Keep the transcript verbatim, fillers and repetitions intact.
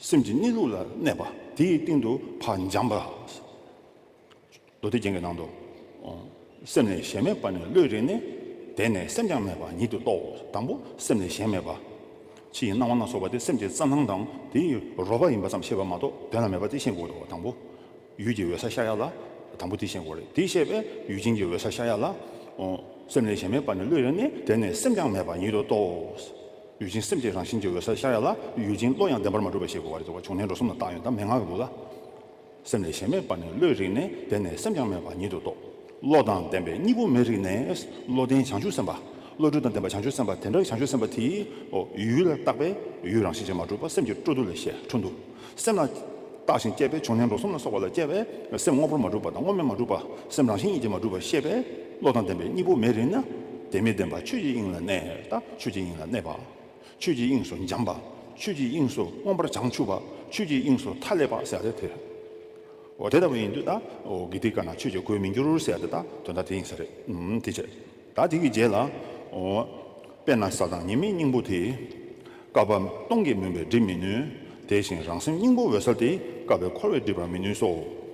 སེམས་ཀྱི་གནས་ལུགས་ལ་གནས་པ་དེའི་སྟེང་དུ་ཕར་འབྱམས་པ། མདོ་སྡེ་རྒྱན་གྱི་ནང་དུ། སེམས་ལས་གཞན་མེད་པ་ནི་བློས་རིག་ནས། དེ་ནས་སེམས་ཀྱང་མེད་པ་ཉིད་དུ་རྟོགས། དང་པོ་སེམས་ལས་གཞན་མེད་པ། ཕྱི་ཡི་སྣང་བ་སྣ་ཚོགས་པ་དེ་སེམས་ཀྱི་རྩལ་སྣང་དང་དེའི་རོལ་པ་ཡིན་པ་ཙམ་ཤེས་པ་མ་གཏོགས་དོན་ལ་མེད་པ་དེ་ཤེས་དགོས་འདུག་དང་པོ། ཡུལ་གྱི་འོད་གསལ་ཤར་ཡ་ལ་དང་པོ་དེ་ཤེས་དགོས་རེད། དེ་ཤེས་པས་ཡུལ་ཅན་གྱི་འོད་གསལ་ཤར་ཡ་ལ། ཨོ། སེམས་ལས་གཞན་མེད་པ་ནི་བློས་རིག་ནས། དེ་ནས་སེམས་ཀྱང་མེད་པ་ཉིད་དུ་རྟོགས། ཡུལ་ཅན་སེམས་ཀྱི་རང་བཞིན་གྱི་འོད་གསལ་ཤར་ཡ་ལ་ཡུལ་ཅན་བློ་ཡང་བདེན་པར་མ་གྲུབ་པ་ཤེས་དགོས་པ་རེད། འདུག་བ། བྱུང་གནས་འགྲོ་གསུམ་ལ་བརྟགས་ཡོད་ད་མན་ངག་གི་འདུག་ལ། སེམས་ལས་གཞན་མེད་པ་ནི་བློས་རིག་ནས། དེ་ནས་སེམས་ཀྱང་མེད་པ་ཉིད་དུ་རྟོགས། བློ་དང་ལྡན་པས་གཉིས་པོ་མི་རིག་ནས། བློ་ལྡན་བྱང་ཆུབ་སེམས་དཔའ། བློ་གྲོས་དང་ལྡན་པ་བྱང་ཆུབ་སེམས་དཔའ་དེ་འདྲའི་བྱང་ཆུབ་སེམས་དཔའ་དེས། ཨོ། ཡུལ་ལ་བརྟགས་པས་ཡུལ་རང་བཞིན་གྱིས་མ་གྲུབ་པ་སེམས་ཀྱི་འཕྲོ་འདུ་ལས་ཤེས་འཕྲོ་འདུ། སེམས་ལ་བརྟགས་ཤིང་དཔྱད་པས་བྱུང་གནས་འགྲོ་གསུམ་ལ་སོགས་པ་ལ་དཔྱད་པས་སེམས་དངོས་པོར་མ་གྲུབ་པ་དང་དངོས་མེད་མ་གྲུབ་པ་སེམས་རང་བཞིན་ཉིད་ཀྱིས་མ་གྲུབ་པ་ཤེས་པས་བློ་དང་ལྡན་པས་གཉིས་པོ་མི་རིག་ན། དེ་མི་བདེན་པ་ཆོས་ཀྱི་དབྱིངས་ལ་གནས། ད་ཆོས་ཀྱི་དབྱིངས་ལ་གནས་པ། ཆོས་ཀྱི་དབྱིངས་སུ་འབྱམས་པ། ཆོས་ཀྱི་དབྱིངས་སུ་མངོན་པར་བྱང་ཆུབ་པ། ཆོས་ཀྱི་དབྱིངས་སུ་མཐའ་ཀླས་པ་ཟེར་ཡ་དེ་དེ་རེད། འོ་དེ་ལྟ་བུ་ཡིན་དུས་ད། འོ་གི་དེ་ཀ་ན་ཆོས་ཀྱི་གོས་མི་འགྱུར་ཟེར་ཡ་དེ་ད་དོན་དག་དེ་ཡིན་ས་རེད། ཨུམ་དེ་བྱས། ད་དེ་གི་རྗེས་ལ། འོ། དཔེར་ན་ས་དང་ཉི་མའི་སྙིང་པོ་དེ། བསྐལ་པ་སྟོང་གིས་མུན་པས་སྒྲིབ་མི་ནུས། དེ་བཞིན་རང་སེམས་སྙིང་པོ་འོད་གསལ་དེ། བསྐལ་པས་འཁོར་བས་སྒྲིབ་པར་མི་ནུས་སོ།